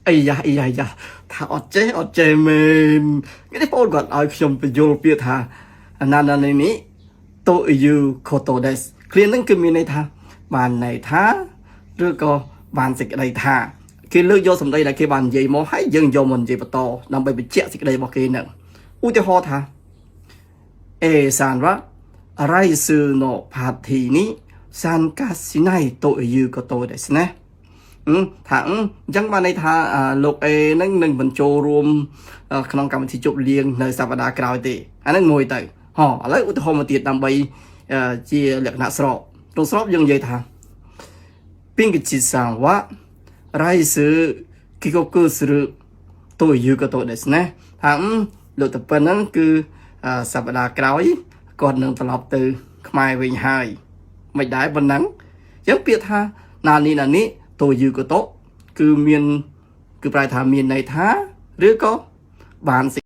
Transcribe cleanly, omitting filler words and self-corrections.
អីយ៉ាអីយ៉ាយ៉ាថាអត់ចេះអត់ចេះមែននេះបងគាត់ឲ្យខ្ញុំបញ្យល់ពាក្យថាណាណានេះនេះ ということです ឃ្លាហ្នឹងគឺមានន័យថាបានន័យថាឬក៏បានសេចក្តីថាគេលើកយកសម្ដីដែលគេបាននិយាយមកហើយយើងយកមកនិយាយបន្តដើម្បីបញ្ជាក់សេចក្តីរបស់គេហ្នឹងឧទាហរណ៍ថា A さんは来週のパーティーに参加しないということですね。អឺថាអឺអញ្ចឹងបានន័យថាអាលោក A ហ្នឹងនឹងមិនចូលរួមអឺក្នុងកម្មវិធីជប់លៀងនៅសប្តាហ៍ក្រោយទេអាហ្នឹងមួយទៅហោឥឡូវឧទាហរណ៍មកទៀតដើម្បីអឺជាលក្ខណៈស្របក្នុងស្របយើងនិយាយថាピンクチさんは来週帰国するということですねថាអឺលោកតប៉ិនហ្នឹងគឺអឺសប្តាហ៍ក្រោយគាត់នឹងត្រឡប់ទៅខ្មែរវិញហើយមិនដែរប៉ុណ្ណឹងអញ្ចឹងពាក្យថាណានីណានីということគឺមានគឺប្រែថាមានន័យថាឬក៏បានសេច